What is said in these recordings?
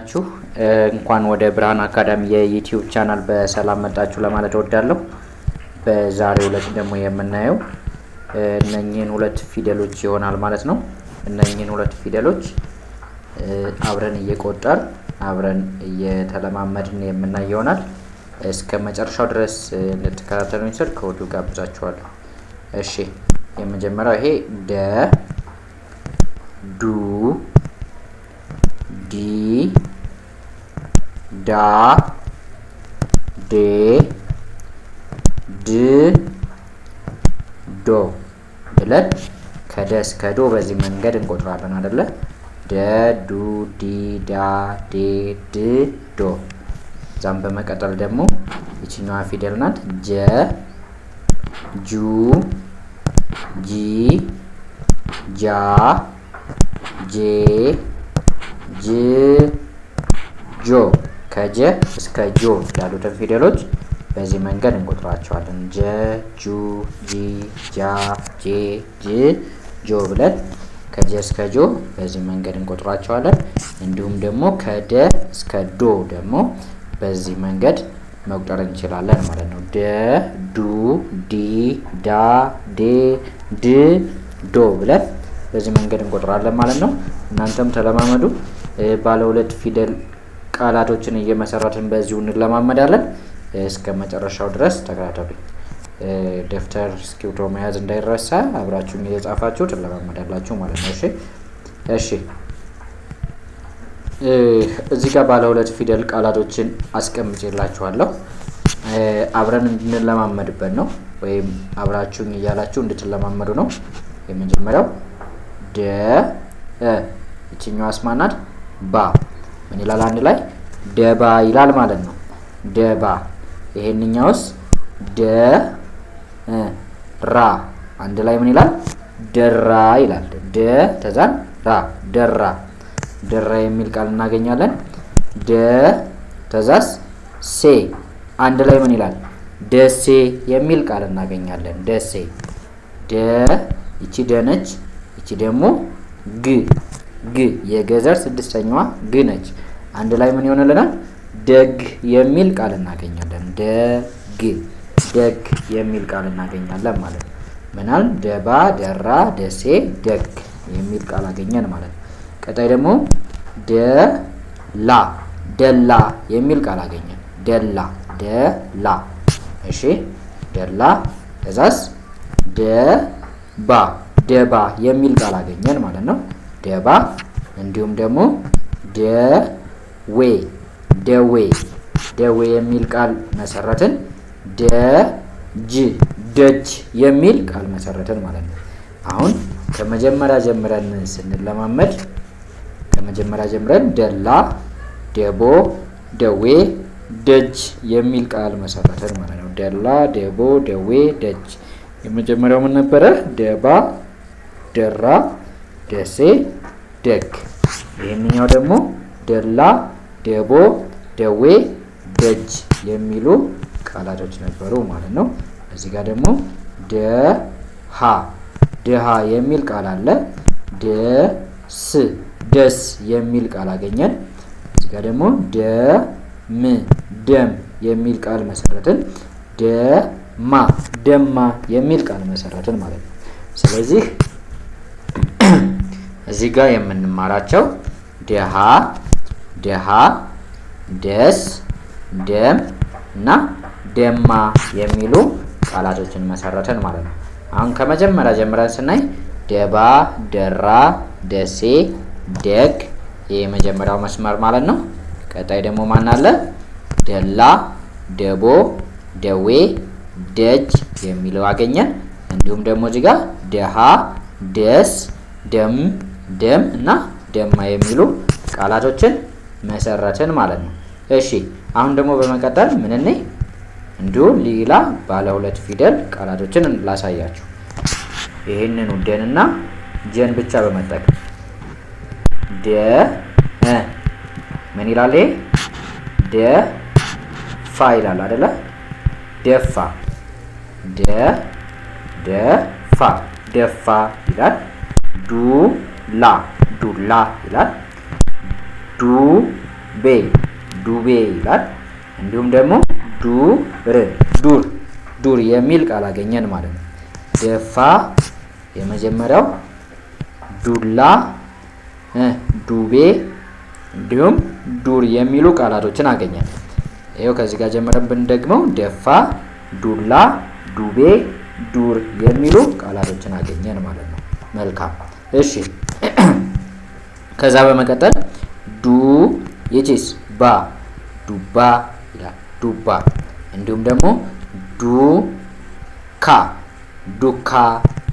ናችሁ? እንኳን ወደ ብርሃን አካዳሚ የዩቲዩብ ቻናል በሰላም መጣችሁ ለማለት እወዳለሁ። በዛሬው ዕለት ደግሞ የምናየው እነኚህን ሁለት ፊደሎች ይሆናል ማለት ነው። እነኚህን ሁለት ፊደሎች አብረን እየቆጠር አብረን እየተለማመድን የምናይ ይሆናል። እስከ መጨረሻው ድረስ እንድትከታተሉኝ ስል ከወዲሁ ጋብዛችኋለሁ። እሺ፣ የመጀመሪያው ይሄ ደ፣ ዱ፣ ዲ፣ ዳ፣ ዴ፣ ድ፣ ዶ ብለን ከደ እስከ ዶ በዚህ መንገድ እንቆጥራለን አይደለ? ደ፣ ዱ፣ ዲ፣ ዳ፣ ዴ፣ ድ፣ ዶ። እዛም በመቀጠል ደግሞ ይችኛዋ ፊደል ናት። ጀ፣ ጁ፣ ጂ፣ ጃ፣ ጄ፣ ጅ፣ ጆ። ከጀ እስከ ጆ ያሉትን ፊደሎች በዚህ መንገድ እንቆጥራቸዋለን። ጀ፣ ጁ፣ ጂ፣ ጃ፣ ጄ፣ ጅ፣ ጆ ብለን ከጀ እስከ ጆ በዚህ መንገድ እንቆጥራቸዋለን። እንዲሁም ደግሞ ከደ እስከ ዶ ደግሞ በዚህ መንገድ መቁጠር እንችላለን ማለት ነው። ደ፣ ዱ፣ ዲ፣ ዳ፣ ዴ፣ ድ፣ ዶ ብለን በዚህ መንገድ እንቆጥራለን ማለት ነው። እናንተም ተለማመዱ። ባለ ሁለት ፊደል ቃላቶችን እየመሰረትን በዚሁ እንለማመዳለን። እስከ መጨረሻው ድረስ ተከታተሉኝ። ደብተር እስክሪብቶ መያዝ እንዳይረሳ፣ አብራችሁኝ እየጻፋችሁ ትለማመዳላችሁ ማለት ነው። እሺ እሺ። እዚህ ጋር ባለ ሁለት ፊደል ቃላቶችን አስቀምጬላችኋለሁ። አብረን እንድንለማመድበት ነው፣ ወይም አብራችሁኝ እያላችሁ እንድትለማመዱ ነው። የመጀመሪያው ደ፣ ይችኛዋ አስማናት ባ። ምን ይላል? አንድ ላይ ደባ ይላል ማለት ነው። ደባ። ይሄንኛውስ ደ ራ፣ አንድ ላይ ምን ይላል? ደራ ይላል። ደ ተዛን ራ፣ ደራ፣ ደራ የሚል ቃል እናገኛለን። ደ ተዛስ ሴ፣ አንድ ላይ ምን ይላል? ደሴ የሚል ቃል እናገኛለን። ደሴ። ደ፣ ይቺ ደ ነች። ይቺ ደግሞ ግ፣ ግ የገዘር ስድስተኛዋ ግ ነች። አንድ ላይ ምን ይሆንልናል? ደግ የሚል ቃል እናገኛለን። ደግ፣ ደግ የሚል ቃል እናገኛለን ማለት ነው። ምናል? ደባ፣ ደራ፣ ደሴ፣ ደግ የሚል ቃል አገኘን ማለት ነው። ቀጣይ ደግሞ ደላ፣ ደላ የሚል ቃል አገኘን። ደላ፣ ደላ። እሺ፣ ደላ። ከዛስ ደባ፣ ደባ የሚል ቃል አገኘን ማለት ነው። ደባ። እንዲሁም ደግሞ ደዌ፣ ደዌ፣ ደዌ የሚል ቃል መሰረትን። ደጅ፣ ደጅ የሚል ቃል መሰረትን ማለት ነው። አሁን ከመጀመሪያ ጀምረን ስንለማመድ ከመጀመሪያ ጀምረን ደላ፣ ደቦ፣ ደዌ፣ ደጅ የሚል ቃል መሰረትን ማለት ነው። ደላ፣ ደቦ፣ ደዌ፣ ደጅ። የመጀመሪያው ምን ነበረ? ደባ፣ ደራ፣ ደሴ፣ ደግ። ይህንኛው ደግሞ ደላ፣ ደቦ፣ ደዌ፣ ደጅ የሚሉ ቃላቶች ነበሩ ማለት ነው። እዚህ ጋር ደግሞ ደሃ፣ ደሃ የሚል ቃል አለ። ደስ፣ ደስ የሚል ቃል አገኘን። እዚህ ጋር ደግሞ ደም፣ ደም የሚል ቃል መሰረትን። ደማ፣ ደማ የሚል ቃል መሰረትን ማለት ነው። ስለዚህ እዚህ ጋር የምንማራቸው ደሃ፣ ደሃ፣ ደስ፣ ደም እና ደማ የሚሉ ቃላቶችን መሰረትን ማለት ነው። አሁን ከመጀመሪያ ጀምረን ስናይ ደባ፣ ደራ፣ ደሴ፣ ደግ የመጀመሪያው መስመር ማለት ነው። ቀጣይ ደግሞ ማን አለ? ደላ፣ ደቦ፣ ደዌ፣ ደጅ የሚለው አገኘን። እንዲሁም ደግሞ እዚህ ጋር ደሃ፣ ደስ፣ ደም፣ ደም እና ደማ የሚሉ ቃላቶችን መሰረትን ማለት ነው። እሺ፣ አሁን ደግሞ በመቀጠል ምን እንይ? እንዲሁ ሌላ ባለ ሁለት ፊደል ቃላቶችን ላሳያችሁ። ይህንኑ ደንና ጀን ብቻ በመጠቀም ደ ምን ይላል? ይሄ ደ ፋ ይላል አይደለ? ደፋ፣ ደ ደፋ፣ ደፋ ይላል። ዱላ፣ ዱላ ይላል። ዱ ቤ ዱቤ ይላል። እንዲሁም ደግሞ ዱር ዱር ዱር የሚል ቃል አገኘን ማለት ነው። ደፋ የመጀመሪያው፣ ዱላ፣ ዱቤ እንዲሁም ዱር የሚሉ ቃላቶችን አገኘን። ይኸው ከዚህ ጋር ጀምረን ደግሞ ደፋ፣ ዱላ፣ ዱቤ፣ ዱር የሚሉ ቃላቶችን አገኘን ማለት ነው። መልካም እሺ። ከዛ በመቀጠል ዱ ይቺስ ባ ዱባ ይላል ዱባ። እንዲሁም ደግሞ ዱካ ዱካ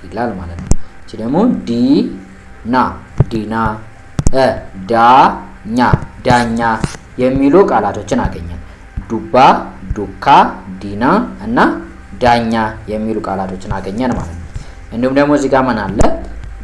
ይላል ማለት ነው። እቺ ደግሞ ዲና ዲና ዳኛ ዳኛ የሚሉ ቃላቶችን አገኘን። ዱባ፣ ዱካ፣ ዲና እና ዳኛ የሚሉ ቃላቶችን አገኘን ማለት ነው። እንዲሁም ደግሞ እዚህ ጋር ምን አለ?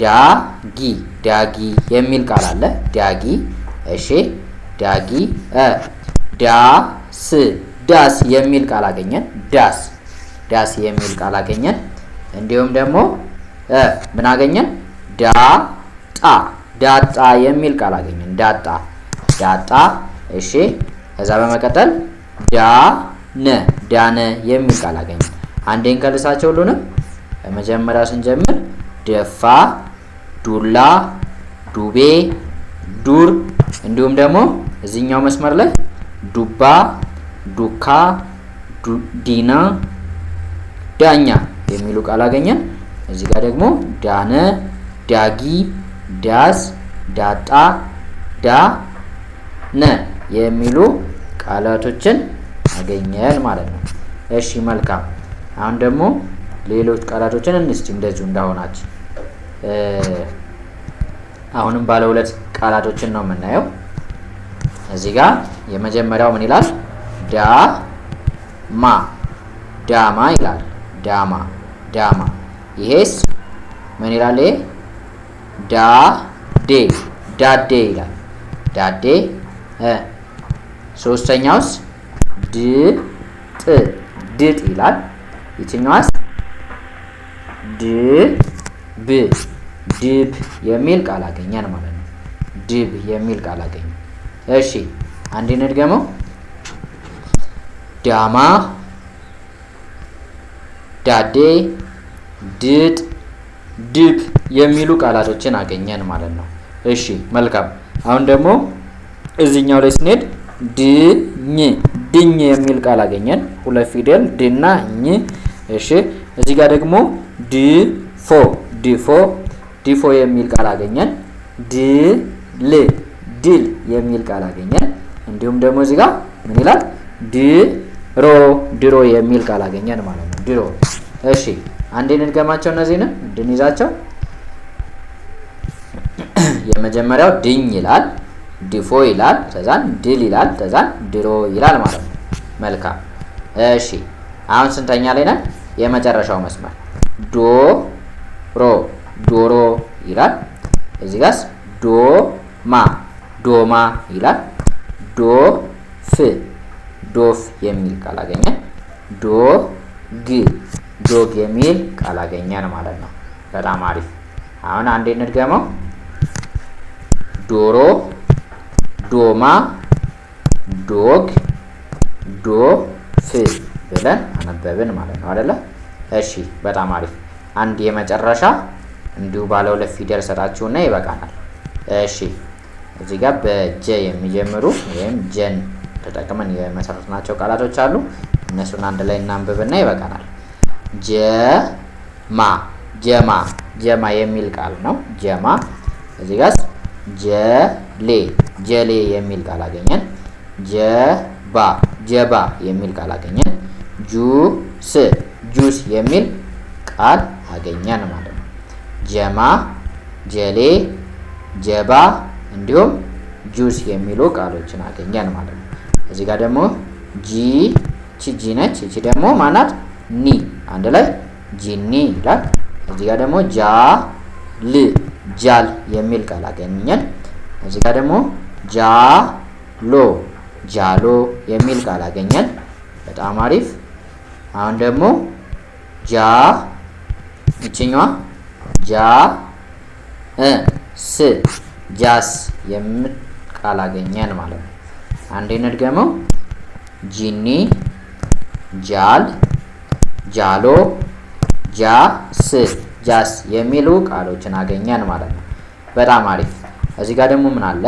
ዳጊ ዳጊ የሚል ቃል አለ። ዳጊ እሺ፣ ዳጊ ዳስ ዳስ የሚል ቃል አገኘን። ዳስ ዳስ የሚል ቃል አገኘን። እንዲሁም ደግሞ ምን አገኘን? ዳጣ ዳጣ የሚል ቃል አገኘን። ዳጣ ዳጣ። እሺ፣ ከዛ በመቀጠል ዳነ ዳነ የሚል ቃል አገኘን። አንዴ እንከልሳቸው ሁሉንም። መጀመሪያ ስንጀምር ደፋ፣ ዱላ፣ ዱቤ፣ ዱር እንዲሁም ደግሞ እዚህኛው መስመር ላይ ዱባ፣ ዱካ፣ ዲና፣ ዳኛ የሚሉ ቃል አገኘን። እዚህ ጋር ደግሞ ዳነ፣ ዳጊ፣ ዳስ፣ ዳጣ፣ ዳነ የሚሉ ቃላቶችን አገኘን ማለት ነው። እሺ መልካም። አሁን ደግሞ ሌሎች ቃላቶችን እንስቲ እንደዚሁ እንዳሆናችን። አሁንም ባለ ሁለት ቃላቶችን ነው የምናየው። እዚህ ጋር የመጀመሪያው ምን ይላል? ዳማ ዳማ ይላል። ዳማ ዳማ። ይሄስ ምን ይላል? ይሄ ዳዴ ዳዴ ይላል። ዳዴ። ሶስተኛውስ ድጥ ድጥ ይላል። ይችኛዋስ ድብ ድብ የሚል ቃል አገኘን ማለት ነው። ድብ የሚል ቃል አገኘን። እሺ አንዴ እንድገመው። ዳማ፣ ዳዴ፣ ድጥ፣ ድብ የሚሉ ቃላቶችን አገኘን ማለት ነው። እሺ መልካም። አሁን ደግሞ እዚህኛው ላይ ስንሄድ ድኝ ድኝ የሚል ቃል አገኘን። ሁለት ፊደል ድና ኝ። እሺ እዚህ ጋር ደግሞ ድፎ ድፎ ድፎ የሚል ቃል አገኘን። ድል ድል የሚል ቃል አገኘን። እንዲሁም ደግሞ እዚህ ጋር ምን ይላል? ድሮ ድሮ የሚል ቃል አገኘን ማለት ነው። ድሮ። እሺ አንዴ እንድገማቸው እነዚህንም እንድንይዛቸው። የመጀመሪያው ድኝ ይላል፣ ድፎ ይላል፣ ከዛን ድል ይላል፣ ከዛን ድሮ ይላል ማለት ነው። መልካም። እሺ አሁን ስንተኛ ላይ ነን? የመጨረሻው መስመር ዶሮ ዶሮ ይላል። እዚህ ጋርስ ዶማ ዶማ ይላል። ዶፍ ዶፍ የሚል ቃል አገኘን። ዶግ ዶግ የሚል ቃል አገኘን ማለት ነው። በጣም አሪፍ። አሁን አንዴ እንድገመው። ዶሮ፣ ዶማ፣ ዶግ፣ ዶፍ ብለን አነበብን ማለት ነው አይደለ? እሺ በጣም አሪፍ። አንድ የመጨረሻ እንዲሁ ባለ ሁለት ፊደል ሰጣችሁና ይበቃናል። እሺ እዚህ ጋር በጀ የሚጀምሩ ወይም ጀን ተጠቅመን የመሰረትናቸው ቃላቶች አሉ። እነሱን አንድ ላይ እናንብብና ይበቃናል። ጀማ ጀማ ጀማ የሚል ቃል ነው። ጀማ። እዚህ ጋር ጀሌ ጀሌ የሚል ቃል አገኘን። ጀባ ጀባ የሚል ቃል አገኘን። ጁስ ጁስ የሚል ቃል አገኘን ማለት ነው። ጀማ፣ ጀሌ፣ ጀባ እንዲሁም ጁስ የሚሉ ቃሎችን አገኘን ማለት ነው። እዚህ ጋር ደግሞ ጂ ቺ ጂ ነች። እቺ ደግሞ ማናት? ኒ አንድ ላይ ጂኒ ይላል። እዚህ ጋር ደግሞ ጃ ል ጃል የሚል ቃል አገኘን። እዚህ ጋር ደግሞ ጃ ሎ ጃሎ የሚል ቃል አገኘን። በጣም አሪፍ። አሁን ደግሞ ጃ ይችኛዋ ጃ ስ ጃስ የሚል ቃል አገኘን ማለት ነው። አንዴ እንድገመው። ጂኒ፣ ጃል፣ ጃሎ፣ ጃስ፣ ጃስ የሚሉ ቃሎችን አገኘን ማለት ነው። በጣም አሪፍ። እዚህ ጋር ደግሞ ምን አለ?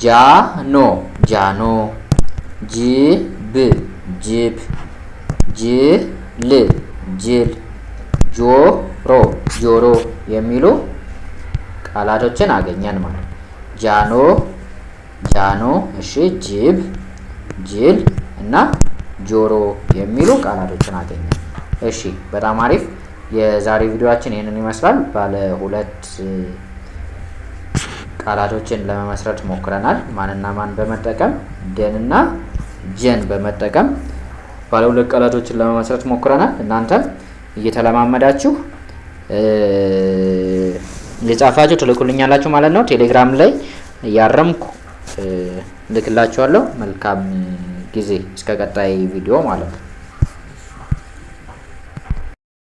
ጃኖ፣ ጃኖ፣ ጅብ፣ ጅብ፣ ጅል፣ ጅል፣ ጆሮ፣ ጆሮ የሚሉ ቃላቶችን አገኘን ማለት ነው። ጃኖ፣ ጃኖ፣ እሺ፣ ጅብ፣ ጅል እና ጆሮ የሚሉ ቃላቶችን አገኘን። እሺ፣ በጣም አሪፍ። የዛሬ ቪዲዮአችን ይህንን ይመስላል። ባለ ሁለት ቃላቶችን ለመመስረት ሞክረናል። ማንና ማን በመጠቀም? ደንና ጀን በመጠቀም ባለ ሁለት ቃላቶችን ለመመስረት ሞክረናል። እናንተም እየተለማመዳችሁ የጻፋችሁ ትልኩልኛላችሁ ማለት ነው። ቴሌግራም ላይ እያረምኩ ልክላችኋለሁ። መልካም ጊዜ፣ እስከ ቀጣይ ቪዲዮ ማለት ነው።